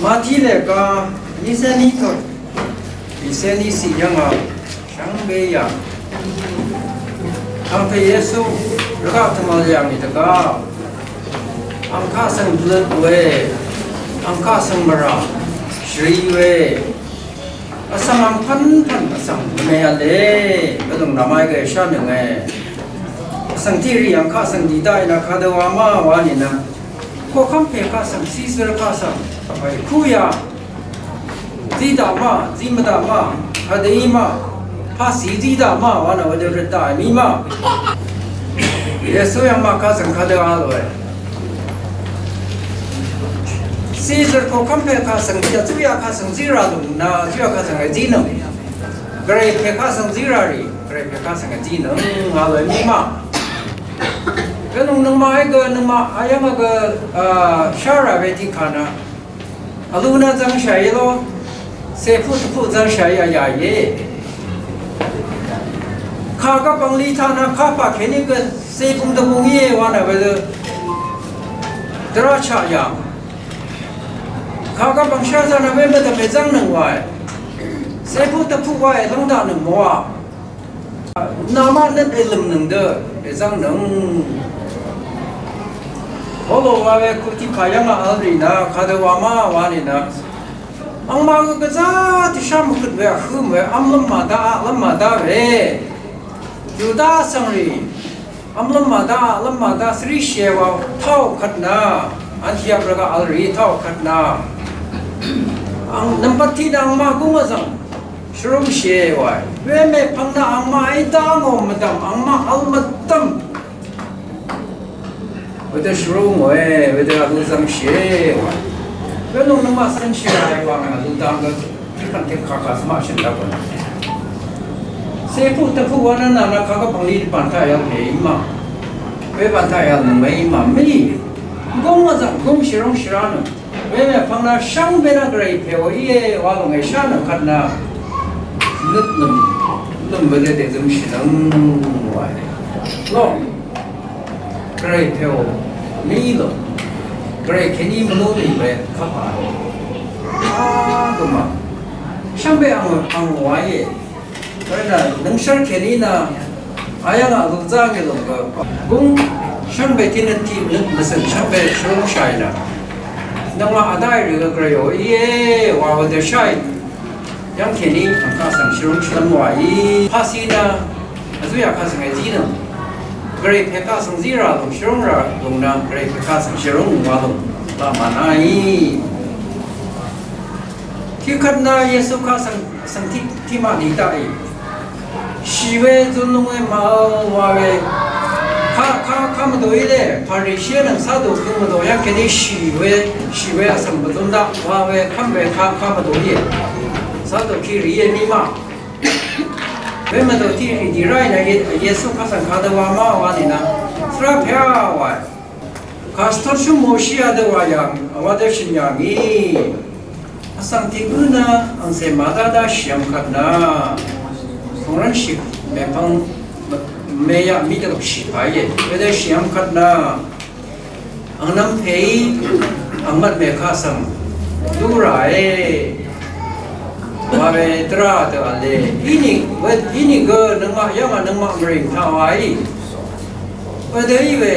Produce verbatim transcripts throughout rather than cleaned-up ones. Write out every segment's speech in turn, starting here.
Mati lèga, nise ni tot, nise ni si yanga, shangbe ya. Angpe Yesu, raka tama yang itaga. Angka sang bulat we, angka sang mara, shri we. Asang ang pan pan asang me ale, belung namai ga sha nenge. Asang tiri angka sang didai na kada wama wani na. Ko kampe ka sang, sisir ka sang, kuya. Zidama, zimadama, kadima, pasi zidama, wana wada rita mima. Yesu yang ma ka sang kada alwe. Sisir ko kampe ka sang, zida zuya ka sang, zira lung na, zuya ka sang, zinam. Gare pe ka sang, zira ri. Gre pekha sanga ji nøng ngà lòe mí ma. Gø nung nøng ma e gø nøng ma ayang a gø, a, shara we ti kana. Alu na zang shai lo. Se pu tu pu zang shai a ya ye. Ka ga bang li ta na ka pa keni gø se pung da pung ye wa na we de. Dra cha ya. Ka ga bang sha za na we me da me zang nøng wa e. Se pu ta pu wa e lang da nøng mo wa. Nvma nøt èlø̀m nøng dø èzv́ng nøng. Polo wa we kuti payv́ng a vl rì nø kadø wa ma wa nì nø. Angmaq gø gvzá tishá mvkøt we vhǿm we v́mlv́m màdá aqlv́m màdá we. Yuda vsvng rì v́mlv́m màdá aqlv́m màdá svrí shìe wa taq kvt nø. Antiok rvgaq vl rì taq kvt nø. Ang nvmbat tiq nø angmaq gúng vzv̀ng. Shvrúngshìe wae. Wemè pvng nø angmaq í dá ngò mvdv̀m, angmaq vl mvdv̀m. Wedø shvrúngòe, wedø vl zv́ngshìe wae. Wenung nøngmaq cv̄nshì wae wa ngà vl dang gø tiqkv̀n tiqkv̀n kà svmaq shø̀n daq gø. Sepuq tvpuq wa nø nà nø kagvp pvngli bv̀n taq yvl pè í ma. Webv̀n taq yvl nøngmè í ma. Mí. Gúng mvzv̀ng, gúng shvrúngshì rá nø. Wemè pvng nø shvngbe nø gvray pèò íe wa lòngè shá nø kvt nø nøt nøm nøm we dede zømshì nøng wae. Lo gvray pèò mí lo gvray kèní mvlú nì we kvt a gvmà shvngbe ang ang wae. Nøngshv́r kèní nø ayv́ng a lukzá ngì lòngø gúng shvngbe tiq nøt tiq nøt mvsø̀n shvngbe shvrúngshàì nø nøngmaq vdáì rì gø gvray ò íe wa wa dø shàì. Yv́ng kèní angkaq svng shvrúngshì lv́m wa í. Pasi nø vzúyà kaq svng èzí nø gvray pè kaq svng zí rà lùng shvrúng rà lùng nø gvray pè kaq svng shvrúng wa lùng laq mànà í. Tiqkvt nø Yesu kaq svng, svng tiq, tiqmaq ni daqì. Shì we zun lung we màvl wa we. Kaq, kaq, kaq mvdò í le. Parishi nøng sado kø mvdò yv́ng kèní shì we, shì we vsvng mvzun daq wa we kv́m we kaq, kaq mvdò í. Sado kì rì ye mí ma. We mvdò tiq rì dì ráì nø Ye-, Yesu kaq svng kadø wa ma wa nìnø. Svrá pè a wa. Kàsvtut shú Moshi a dø wà yà, wa dø shø̀n yà ngì. Vsvng tiq gǿ nø angcè màdá dá shìvm kvt nø. Tòngrv́n shì mèpvng mèyaq mí dvgvp shì pà íe. Wedø shìvm kvt nø. Angnvm pèí angmvt mèka svng lú ràe. Wa we dvrá dø vle. Inìgø we, inìgø nøngmaq yv́ng a nøngmaq mvrìng taq waí. Wedø í we.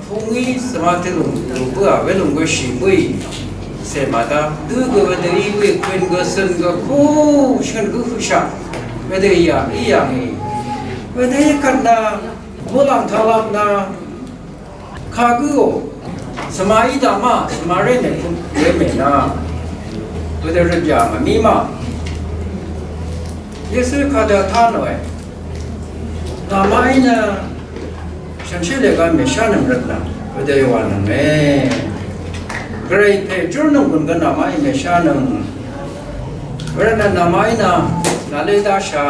Vpung í svma tø lùng lùng bǿà welùng gø shì bǿì. Cè màdá dǿ gø wedø í bǿì, køn gø søn gø kú shøn gǿ høqshaq wedø í yà, í yà ngì. Wedø í kvt na, muqlàng taq lap na, kagǿò, svma í daq ma, svma ré mè put we mè na. Wedø røt yà ngà mí ma. Yesu kadø vtá nòe. Ngàmaq í nø shànshér lèga mèshánøng rvtnøng, wedø yawà nønge. Gvray pè júrnøng gùn gø ngàmaq í mèshánøng. Wervtnø ngàmaq í nø, nàlé dáshà.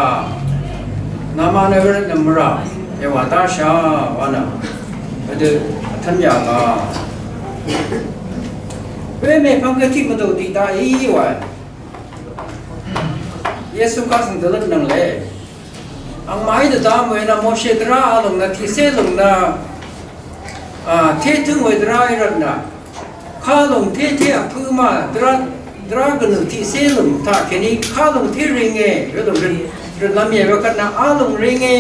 Ngàmaq nø wervtnø mvrà, yawà dáshà, wa nø. Wedø, vtv́n yà ngà. Wemè pvng gø tiq mvdò tiq daqí wa. Yesu kaq svng dvløt nvng le. Angmaqí dvdvm we nø Moshe dvrá a lòng nø tiqcé lòng nø, a, té tǿng we dvrá í rvt nø. Ka lòng té té vpø̄ ma dvrá Dvrá gvnøng tiqsé lùng taq kèní kálùng tiq rìnge, welùng røt, røt lv́m íe, wekvt nø álùng rìnge,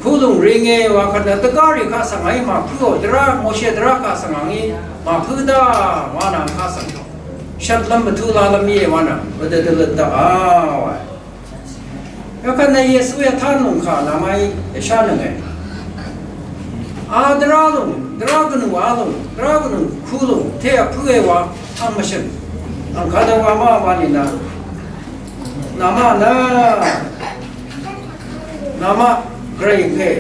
kúlùng rìnge, wakvt nø dvgá rì kaq svng àí màpǿò, dvrá, Moshe dvrá kaq svng àngí màpǿ dá, wa nà kaq svng shvt lv́m mvtú la lv́m íe, wa nà, wedø dvløt daq a, wa. Yvkvt nø Yesu yatán lùng kà namai yvshánønge. A dvrá lùng, dvrá gvnù a lùng, dvrá gvnù ku lùng, te vpǿe wa, ang mvshø̀n. Ang kadø wa ma wa nìna. Nama nø, nama gvray pè.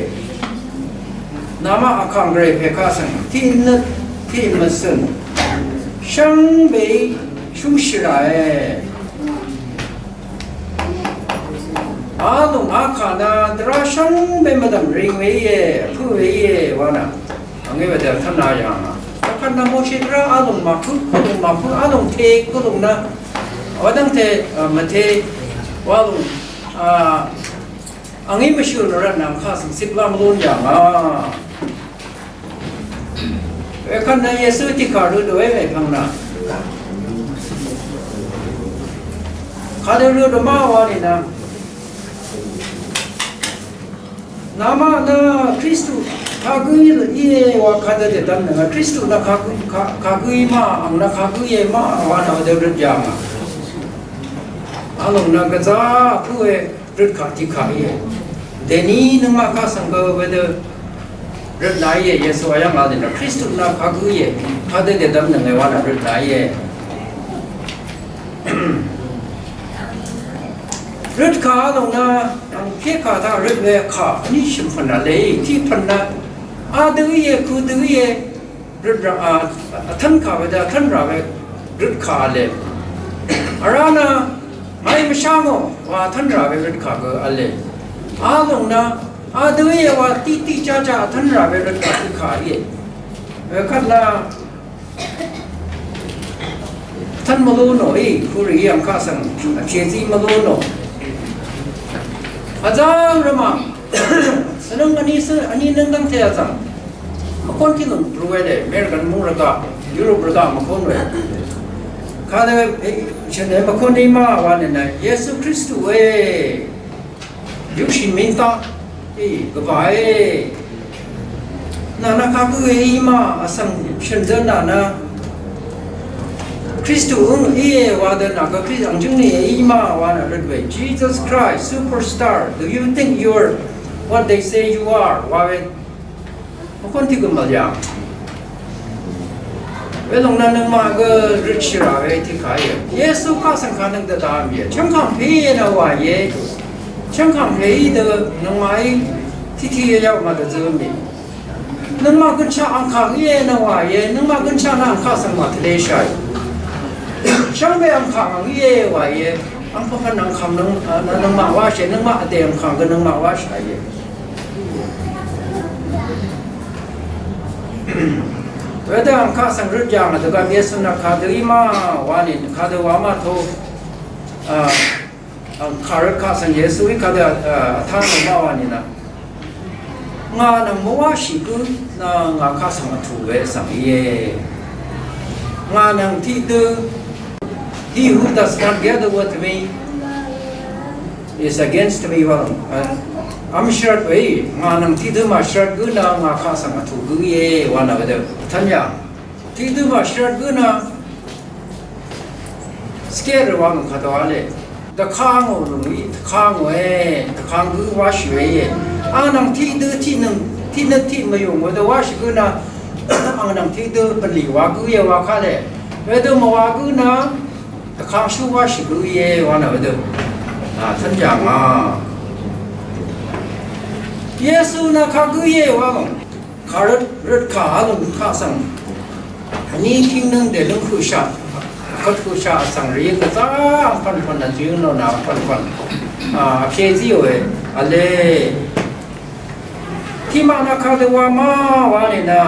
Nama vkàng gvray pè kà svng. Tiq nøt, tiq mvsø̀n. Shvngbe shúngshì ràe. Alùng akà nø dvrá shvngbe mvdv̀m ring we íe, vpø̄ we íe, wa nø. Angí wedø vtv́n na yà ngà. Akvt nø Moshi dvrá alùng màpø̄, kulùng màpø̄, alùng te, kulùng nø. Wa dv́ngte, a, mvte, wa alùng, a, angí mvshø̀ nø rvt nvng kà svng siplang lún yà ngà. Wekvt nø Yesu tiqkà rø dø we mèpvng nø. Kadø rø dø ma wa nìnø. Nama nø Kristu kagǿ íe wa kadø dèdvm nø Kristu nø kagǿ, ka-, kagǿ í ma, ang nø kagǿ íe ma, wa nø dø røt yà ma. Alòng nø gvzá kú we. Røt kà tiq kà íe. Dèní nøngmaq kaq svng gø wedø røt nà íe, Yesu ayv́ng a dènà Kristu nà kagǿ íe. Kadø dèdvm nønge wa nà røt nà íe. Røt kà a lòng nà, ang pye kà taq røt we kà, vní shø̀m pv̀n nà lèí, tiq pv̀n nà, a dø íe, kø dø íe. Røt rà, a, vtv́n kà we dø, vtv́n rà we røt kà v̄le. Vrá nø, ngàí mvshá ngò, wa vtv́n rà we røt kà gø v̄le. A lòng nø, a dø íe wa tiqtiq jaja vtv́n rà we røt kà tiq kà íe. Wekvt nø, vtv́n mvlú nò í, hurì í ang kaq svng, vkèzí mvlú nò. Vzv́ng rvmà, vnøng vní sø, vní nøng dv́ngte vzv̀ng. Mvkón tiq lún brú we le, American mung rvgaq, Europe rvgaq mvkón we. Kadø, e, shø̀n e mvkón dí ma wa nø nø, Yesu Kristu we. Yukshì mintaq, e, gvbà e. Nà nø kagǿ e í ma, vsvng shø̀n dø nà nø. Kristu ǿng íe wa dø nà gø Kristu ang jǿng ni e í ma wa nø røt we. Jesus Christ, superstar. Do you think you're what they say you are? Wa we. Mvkún tiq gø mvl yà. Welòng nø nøngmaq gø røtshì rà we tiq kà íe. Yesu kaq svng kà nøng dvda mìe. Chv́ngkv̀ng pè íe nø wa íe. Chv́ngkv̀ng pè í dø nøngmaqí tiqtiq yà yà ma dvzø mì. Nøngmaq gønshaq angkàng íe nø wa íe. Nøngmaq gønshaq nø angkàng svng màtvleshàì. Shvngbe angkàng ang íe wa íe. Angpvpvn angkàng nøng, a, nø nøngmaq wáshàì. Nøngmaq vdè angkàng gø nøngmaq wáshàì íe. Wedø ang kaq svng røt yà ngà dvgvp Yesu nø kadø í ma wa nì, kadø wa ma to, a, ang kaq røt kaq svng Yesu í kadø, a, vtá nò ma wa nì nø. Ngà nvng mvwáshì gǿ nø ngà kaq svng vtù we svng íe. Ngà nvng tiqdø, he who does not gather with me is against me wa lòng. Vm shvrat we, ngà nvng tiqdø màshvrat gǿ nø ngà kaq svng vtù gǿ íe wa nø wedø. Vtv́n yà. Tiqdø màshvrat gǿ nø scatter wa lòng kadø a le. Dvkangò lòng í, dvkangòe, dvkang gǿ wáshì we íe. Ang nvng tiqdø tiqnøng, tiqnøt tiq mvyùng wedø wáshì gǿ nø ang nvng tiqdø bvlì wa gǿ íe wa ká le. Wedø mvwa gǿ nø Dvkangshú wáshì gǿ íe wa nø wedø. A, tv́njà ngà. Yesu nø kagǿ íe wa lòng. Kàrøt, røt kà a lòng kaq svng. Vní kíngnøng dèlǿng høqshaq. Vkvt høqshaq vsvng rì gvzá vpv̀npv̀n vjø̄ nò nà vpv̀npv̀n. A, vpyè zíò e. Vle. Tiqmaq nø kadø wa ma wa nìnø.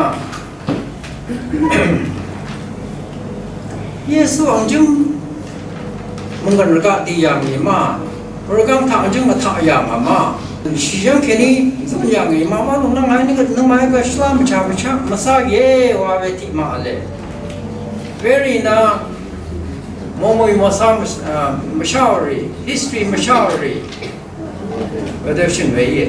Yesu ang jǿng mvngv̀n rvgaq dì yà ngì ma, rvgaq taq ang jǿng mvtaq yà ngà ma, shì yv́ng kèní zún yà ngì ma, ma lung nvng ngàí nøngmaqí gø shvlá mvchà mvchá mvsá íe wa we tiqmaq v̄le. Werì nø Mòngmòì mòsá mvsháòrì, history mvsháòrì. Wedø shø̀n we íe.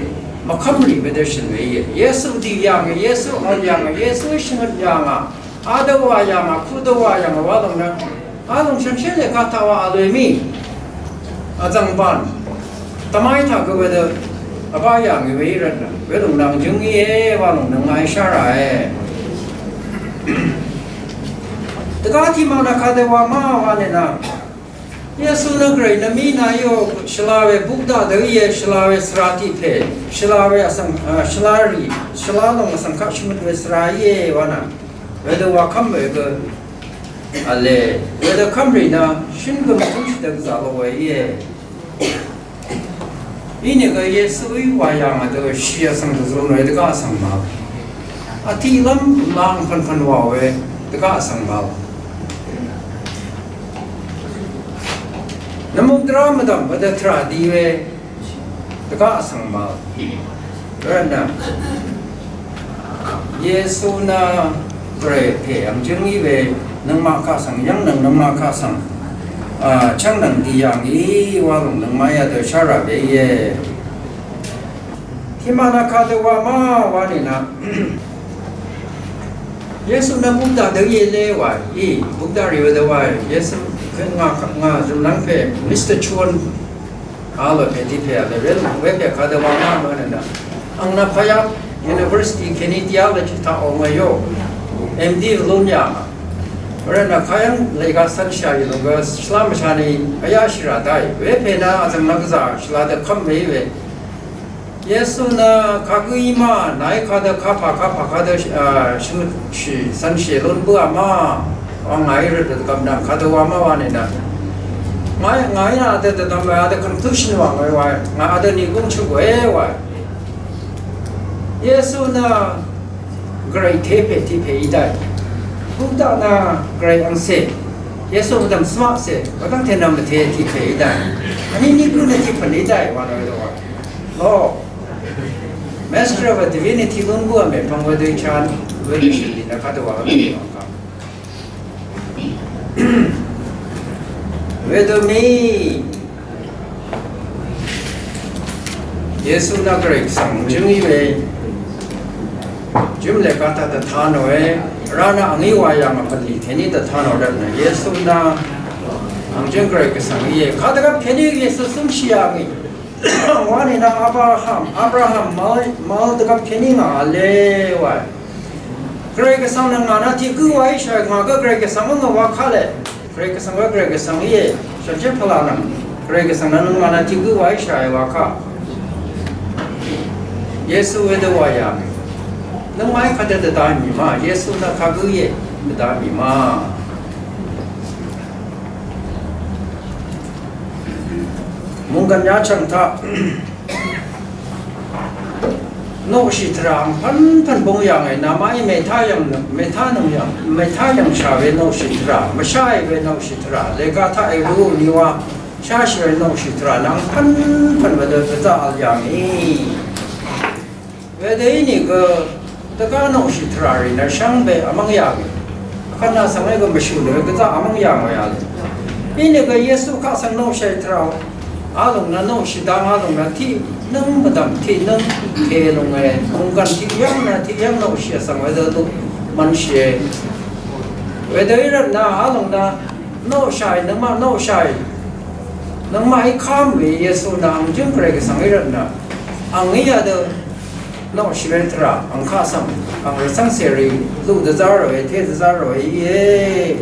Mvkv́mrì wedø shø̀n we íe. Yesu dì yàngì, Yesu vl yàngì, Yesu shvngøt yàngà. Adø wa yàngà, kudø wa yàngà wa lòng nø. Alòng shànshér lè kà taq wa vl we mì. Vzv̀ng bàn. Dvmai taq gø wedø. Vbá yàngì we í rvt nø. Welòng nvng jøng íe, wa lòng nø ngàí shá ràe. Dvgá tiq mvng nø kadø wa má wa nìnà. Yesu nø Gvray nø mí na íò shvla we bukdaq dø íe shvla we svra tiq pè. Shvla we vsvng, a, shvla rì, shvla lòng vsvng kaq shvmøt we svra íe wa nà. Wedø wa kv́m we gø. Vle, wedø kv́mrì nø shøn gø mvtúngshì dø gvzà lo we íe. Inìgø Yesuí wà yà ngà dø shì vsvng dvzø nòe dvgá vsvng màvl. Vtiqlv́m mvlang pv̀npv̀n wàò we dvgá vsvng màvl. Nvmukdvrá mvdv̀m vdvtrà di we dvgá vsvng màvl. Rvtnø Yesu nø Gvray pè ang jǿng í we nøngmaq kaq svng yv́ng nøng nøngmaq kaq svng, a, chv́ng nøng dì yà ngì wa lòng nøngmaq yà dø shá rà we íe. Tiqmaq nø kadø wa má wa nìnà. Yesu nø bukdaq dø íe lé wa í, bukdaq rì we dø wa í, Yesu kø ngà, ngà zùm lv́ng pè, Mister Chuan. Alo pè tiq pè a lè rel, we pè kadø wa ngà mø nø nø. Ang nø payap University kèní theology taq ong we yo. M D lún yà. Rvt nø kayv́ng lèga cv́n shà í lúng gø shvlá mvshà ní ayá shì rà dai. We pè nø azv̀ng nø gvzà shvlá dø kv́m we we. Yesu nø kagǿ í ma, nàí kadø kapà kapà kadø, a, shvngøt shì cv́n shì lún bǿà ma. Wa ngàí rvt dø gv̀m nvng kadø wa má wa nìnà. Ngàí, ngàí nø adø dvdvm we adø conclusion wa ngàí wa. Ngà adø nìgúng chøk we wa. Yesu nø Gvray té pè tiq pè í dai. Bukdaq nø Gvray angcè. Yesu mvdv̀m svmaqcè. Wàdv́ngte nø mvté tiq pè í dai. Vní nìgún nø tiq pv̀n í dai wa nø wa. Lo. Master of Divinity lún bǿà mèpvng wedø chan. Wedø shì lì nø kadø wa nø. Wedø mì Yesu nø Gvray Gvsvng jǿng í we. Jǿm lèga taq dvta nòe. Rvnø angí wa yà ngà pvlì kèní dvta nò rvtnø Yesu nø ang jǿng Gvray Gvsvng íe. Kadvgvp kèní Yesu cǿngshì yà ngì. Wa nìnø Abraham, Abraham mvl, mvl dvgvp kèní ngà v̄le wa. Gvray Gvsvng nø ngà nø tiq gǿ wa í shàì ngà gø Gvray Gvsvng ngà wa kà lè. Gvray Gvsvng gø Gvray Gvsvng íe. Shànshér pvlaq nvng. Gvray Gvsvng nø ngà nø tiq gǿ wa í shàì wa kà. Yesu wedø wa yà. Nøngmaq í kadø dvda mì ma. Yesu nø kagǿ íe. Dvda mì ma. Mungkvn yachvng taq noqshì tvrà ang pvnpvn bung yv̀ngì namaqí mètá yv̀ng, mètá nvng yv̀ng, mètá yv̀ngshà we noqshì tvrà, mvsháì we noqshì tvrà, lèga taq èru niwa sháshì we noqshì tvrà nvng pvnpvn wedø dvzaq vl yv̀ngì. Wedø ínìgø dvgá noqshì tvrà rì nø shvngbe vmv́ng yà we. Vkvt nà svng we gø mvshù nø gvzá vmv́ng yà ngò yà le. Ínìgø Yesu kaq svng noqshì tvrà. Alòng nø noqshì dang alòng nø tiq nǿng mvdv̀m tiq nǿng tè lùng e. Mungkvn tiq yv́ng nø tiq yv́ng noqshì svng wedø luq mvnshì e. Wedø í rvt nø alòng nø noqshàì, nøngmaq noqshàì. Nøngmaqí kám we Yesu nø ang jǿng Gvray Gvsvng í rvt nø. Ang í yadø noqshì we tvrà, ang kaq svng, ang rvcv́ng cèrì, luq dvzv́r ròe, té dvzv́r ròe íe.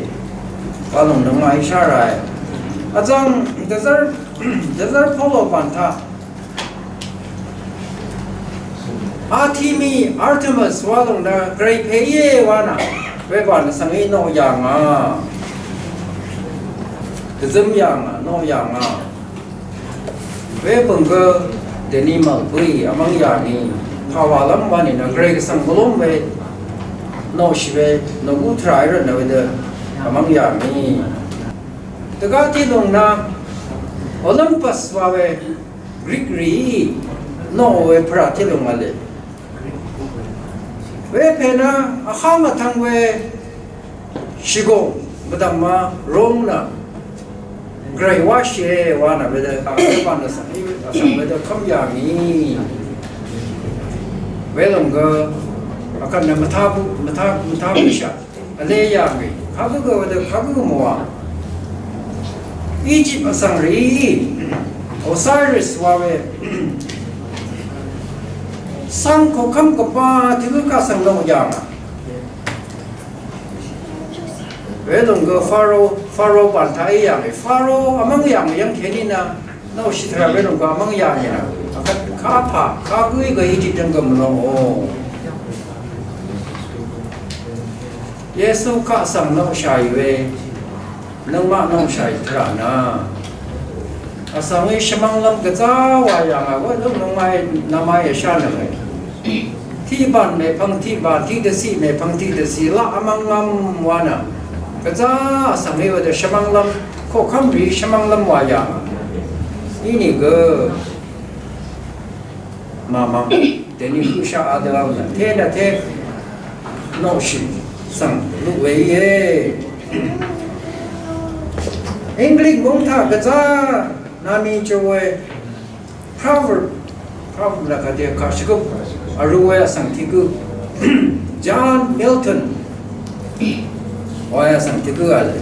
Wa lòng nøngmaqí shá ràe. Vzv̀ng dvzv́r, dvzv́r Polo pv̀n taq. Artemi, Artemis wa lòng nø Gvray pè íe wa nà. Webà nø svng í noq yà ngà. Dvzøm yà ngà, noq yà ngà. Webø̀ng gø dèní mv̀ng bǿì vmv́ng yà ngì. Pàwàlv́m wa nìnø Gvray Gvsvng mvlúm we noqshì we nògú tvrà í rvtnø wedø vmv́ng yà ngì. Dvgá tiq lòng nø Olympus wa we Greek rìí noq we pvrà tiq lòng v̄le. Wepè nø vháng vtvng we shìgùng mvdv̀m ma Rom nø Gvray wáshìe wa nà wedø, a, vbàn vsvng, vsvng wedø kv́m yà ngì. Welòng gø, akvt nø mvtá bǿ, mvtá, mvtá bǿshà. Vle yà ngì. Kagǿ gø wedø, kagǿ gø mòà. Egypt vsvng rì, Osiris wa we. Svng koqkv́m gvpa, tìgǿ kaq svng nò yà ngà. Wedòng gø Faro, Faro bàn taq í yà ngì. Faro vmv́ng yà ngì yv́ng kèní nø. Nò shì tvrà wedòng gø vmv́ng yà ngì nø. Akvt kapà, kagǿí gø Egypt døng gø mvlòng o. Yesu kaq svng nò shàì we. Nøngmaq nò shàì tvrà nø. Vsvng í shvmv́nglv́m gvzá wa yà ngà we, lúng nøngmaq í, nvmaq í shá nøng e. Tiqbàn mèpvng tiqbàn, tiqdvciq mèpvng tiqdvciq laq vmv́nglv́m wa nø. Gvzá vsvng í wedø shvmv́nglv́m, koqkv́m rì shvmv́nglv́m wa yà ngà. Inìgø. Màmvng. Dèní høqshaq adø vl nø. Te nø te. Noqshì. Svng. Luq we íe. English mungtaq gvzá. Nami chø we. Proverb, proverb nø kàdè kàshvgøp vrū we vsvng tiq gø. John Milton wa we vsvng tiq gø vle.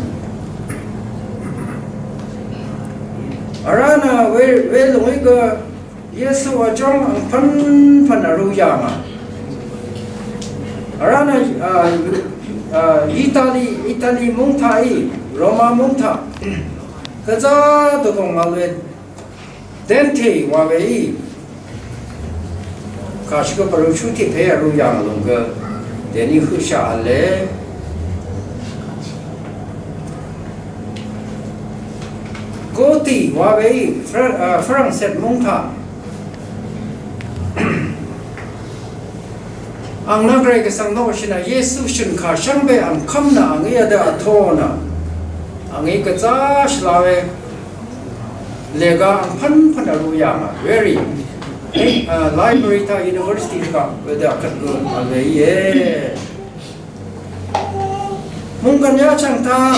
Vrá nø we, welòng í gø Yesu vjóng angpv̀npv̀n vrū yà ngà. Vrá nø, a, a, Italy, Italy mungtaq í, Roma mungtaq. Gvzá dvgòng vl we. Dante wa we í. Kàshì gø pvlú shú tiq pè vrū yàng lúng gø. Dèní høqshaq vle. Gaudi wa we í. Fra-, a, Fransèt mungtaq. Ang nø Gvray Gvsvng noqshì nø Yesu shø̀n kà shvngbe ang kv́m nø ang í vdø vtō nø. Ang í gvzá shvla we. Lèga ang pvnpvn vrū yà ngà. Very. Eh, library taq university taq wedø akvt gø vl we íe. Mungkvn yachvng taq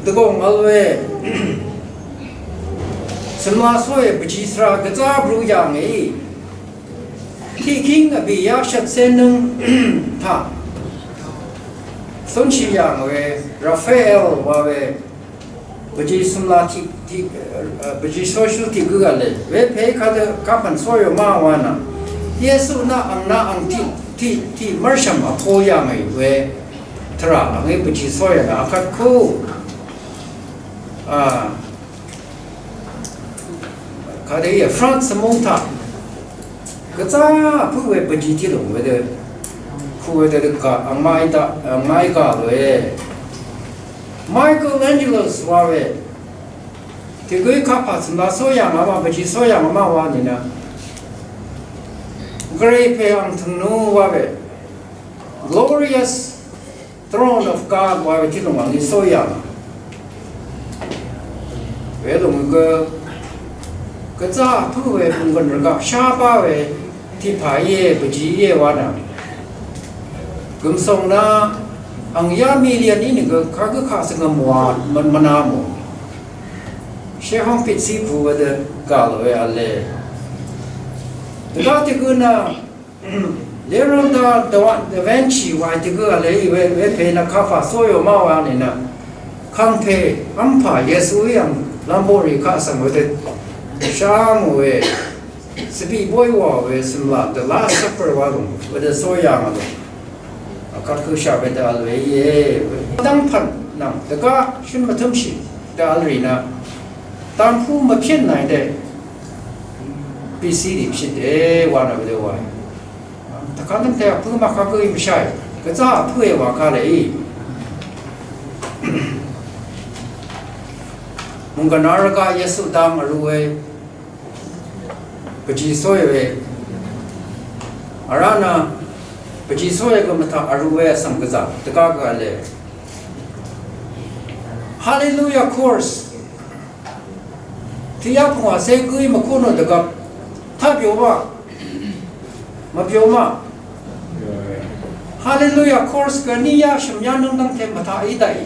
dvgòng vl we. Svmla soe bvjì svra gvzá vrū yà ngì. Tiqkíng vbì yashvt cénøng taq cúnshì yà ngì we Raphael wa we bvjì svmla tiq, tiq, eh, bvjì sóshú tiq gǿ vle. Wepè kadø kapv̀n sóyò má wa nà. Yesu nà ang nà ang tiq, tiq, tiq mv́rshv̀m vpo yà ngì we. Tvrà angí bvjì sóyà nà akvt kú. A, Kadø í France mungtaq. Gvzá pø̄ we bvjì tiq lúng wedø. Ku wedø dø ka angmaqí da, angmaqí ga lòe. Michael Angelos wa we. Tiq gø í kapà svmla sóyà ngà ma bvjì sóyà ngà ma wa nìnø. Gvray pè ang tø̀ngnø wa we. Glorious Throne of God wa we tiq lúng angí sóyà. We lúng gø gvzá pø̄ we bùnggø̀n rvgaq shá bá we tiq pà íe bvjì íe wa nà. Gø̀msòng nà ang yá million í nìgø kagǿ kaq svngøm wa mvn mvna mò. Shé hóng pit sí pù wedø gà lò we vle. Dvgá tiq gø nà Leonardo da, da Vinci wa tiq gø vle í we, wepè nø kapà sóyò má wa nìnø. Kangpè vmpà Yesuí ang lamboqrì kaq svng wedø shá ngò we. Svbì boy wa we svmla The Last Supper wa lúng wedø sóyà ngà lúng. Akvt høqshaq wedø vl we íe. Dv́ngpv̀n nvng dvgá shø̀n mvtømshì dø vl rì nø. Dv̀ngpú mvpyén nàí dø. Bìcì rì pshì dø wa nø wedø wa. Tvkvt nøngte vpø̄ mvkvt gø í mvshaì. Gvzá vpø̄ e wa kà lèí. Mungkvn rvgaq Yesu dang vrū we. Bvjì sóì we. Vrá nø bvjì sóì gø mvtaq vrū we vsvng gvzà. Dvgá gø vle. Hallelujah chorus. Tiq yá pungwà cé gǿí mvkú nò dvgvp. Taq byò wa. Mvbyò ma. Hallelujah chorus gø ní yá shø̀m yá nǿng dv́ngte mvtaq í daqì.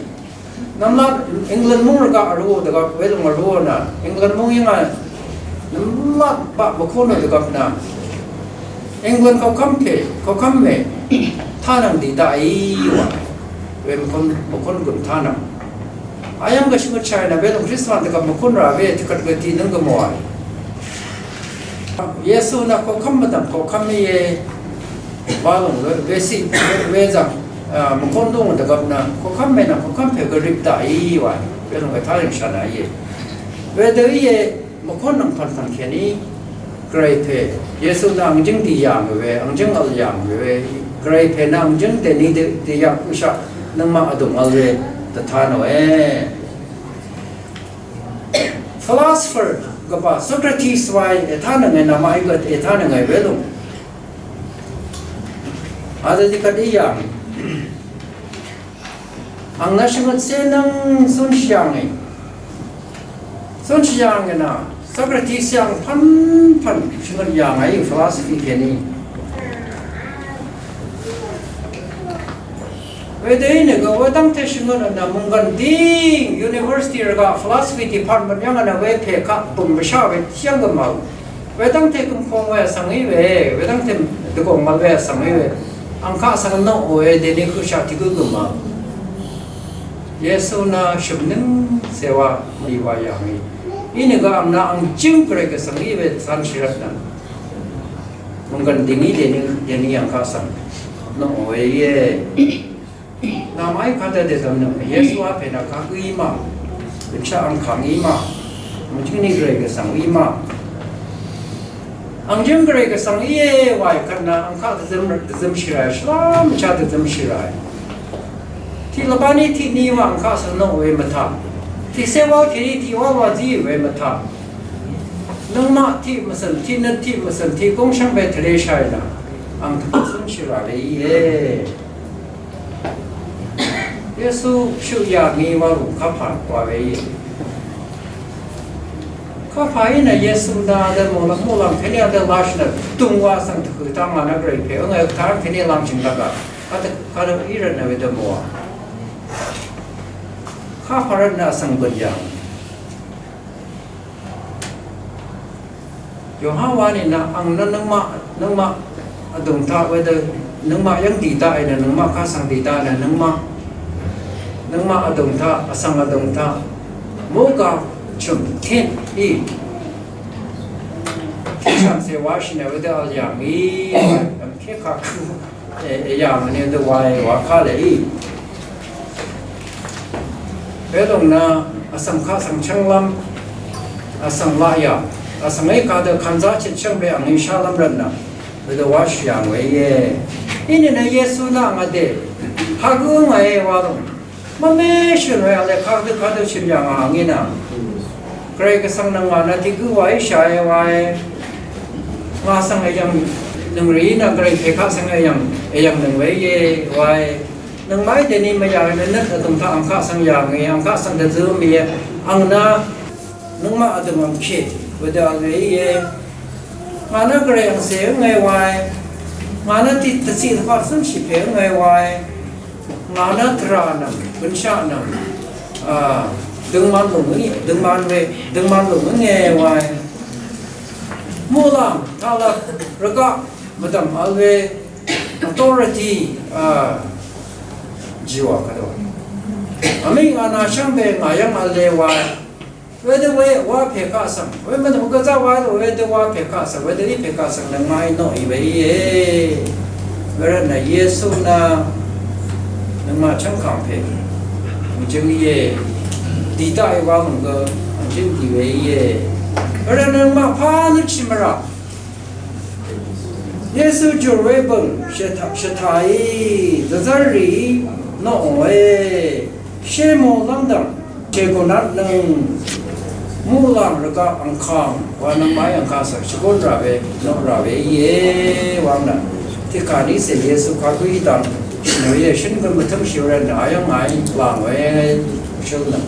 Nvmlat England mung rvgaq vrú dvgvp welung vrú nø England mung yvnga nvmlat baq mvkún nø dvgvp nø England koqkvm pè, koqkvm mè tánvng dì daqì wa. We mvkún, mvkún gø̀m tánvng. Ayv́ng gvshì mvchàì nø welung Christmas dvgvp mvkún rà we tiqkvt gø tiqnøng gø mòà. Yesu nø koqkvm mvdv̀m koqkvm íe. Wa lòng we, we siq, we, we zvng, a, mvkón dúng dvgvp nø koqkvm mè nø koqkvm pè gø rip daqì wa. Welung we tálìng shà nø íe. Wedø íe. Mvkún nvng pv̀n tvng kèní Gvray pè Yesu nø angjǿng dì yà ngì we, angjǿng vl yà ngì we, Gvray pè nø angjǿng dèní dì, dì yà kùshaq nøngmaq vdùng vl we dvta nòe. Philosopher gvbà Socrates wa ètánøngè, nvmaqí gø ètánøngè welùng. Adø dì kvt í yà ngì. Ang nø shvngøtcé nvng zúnshì yà ngì. Zúnshì yà ngì nø Socrates yv̀ng pv́npv̀n shvngøt yà ngì philosophy kèní. Wedø í nø gø wedv́ngte shvngøt nø munggan ding university rvgaq philosophy department yv̀ng nø we pè kaq bø̀ng bvshá we tiqyv̀ng gø màò. Wedv́ngte gø̀mkong we vsvng í we, wedv́ngte dvgòng mvl we vsvng í we. Ang kaq svng noq we dèní høqshaq tiq gǿ gø̀m a. Yesu nø shø̀mnǿng cèwa mvlì wa yà ngì. Inìgø ang nø ang jǿng Gvray Gvsvng í we cv̄n shvrvt nø. Mvnggv̀n dìngí dèní, dèní ang kaq svng noq we íe. Nvmaqí kadø dèdv̀m nø Yesu á pè nø kagǿ í ma, bø̀nshaq angkàng í ma, mvjǿngni Gvray Gvsvng í ma. Angjǿng Gvray Gvsvng íe waì kvt nø angkaq dvzøm, dvzømshì ràì, shvlá mvchá dvzømshì ràì. Tiq lvbá ní tiq ní wa angkaq svng noq we mvtaq. Tiqcé wál kèní tiq wál wa zí we mvtaq. Nøngmaq tiq mvcø̀n, tiq nøt tiq mvcø̀n, tiq gúng shvngbe tvleshàì nø ang tvkø cúnshì rà we íe. Yesu shøq yà ngí wa lùng kapà wa we í. Kapà í nø Yesu nø adø mò lv́m mò lv́m kèní adø lashì nø dùngwa svng dvhø̀ taq ngà nø Gvray pè ǿngà taq kèní lv́m chø̀ng dvgà. Kadø, kadø í rvt nø wedø mòà. Kapà rvt nø vsvng bø̀n yà. Yohan wa nìnø ang nø nøngmaq, nøngmaq vdùng taq wedø, nøngmaq yv́ng dì daqì nø, nøngmaq kaq svng dì daqì nø, nøngmaq, nøngmaq vdùng taq, vsvng vdùng taq, mògà chø̀m tìn í. Kèchv̀mcè washì nø wedø vl yà ngì, vm kèkaq kø. E, e, yà mvnì dø wae wa kà lè í. Welòng nø vsvng kaq svng chvnglv́m, vsvng laq yà, vsvng í kadø kvnzá chit chvngbe angí shálv́m rvt nø, wedø washì yà ngòe íe. Inìnø Yesu nø ngà dè, kagǿ ngàe wa lòng. Mvme shø̀n we vle kagdø kadø shø̀n yà ngà ngí nø. Gvray Gvsvng nø ngà nø tiq gǿ wa í shàe wae. Ngà svng èyv̀ng nøng rì nø Gvray pè kaq svng èyv̀ng, èyv̀ng nøng we íe wae. Nøngmaqí dèni mvyà nø nøt vdùng taq ang kaq svng yà ngì, ang kaq svng dvzø mìe. Ang nø nøngmaq vdùng ang kè wedø vl we íe. Ngà nø Gvray angcè ǿnge wae. Ngà nø tiq dvciq dvpaq cǿnshì pè ǿnge wae. Ngà nø tvrà nvng, bønshaq nvng, a, døngman lùng í, døngman we, døngman lùng ǿnge wae. Muqlàng taqlvp rvgaq mvdv̀m vl we authority, a, jiwa kadø. Vmíng ngà nà shvngbe ngà yv́ng vl le wae. Wedø we wa pè kaq svng, we mvdvm gvzá wa dø wedø wa pè kaq svng, wedø í pè kaq svng nøngmaq í noq í we íe. Wervt nø Yesu nø nøngmaq chvngkàng pè mvjøng íe. Dì taq í wa mvng gø mvjøng dì we íe. Wervt nøngmaq pà nø chì mvrà. Yesu jùr we bø̀ng shvtaq, shvtaq í dvzv́r rì noq we. Shé mò lv́ngdv̀ng shègùn vtnøng muqlàng rvgaq angkàng wa nøngmaqí angkàng svng shvgùn rà we noq rà we íe wang nø. Tiqkà ní cè Yesu kagǿ í dv̀ng shì nø íe shǿn gø mvtǿm shì we rvt nø ayv́ng ngàí làng we shøl nø.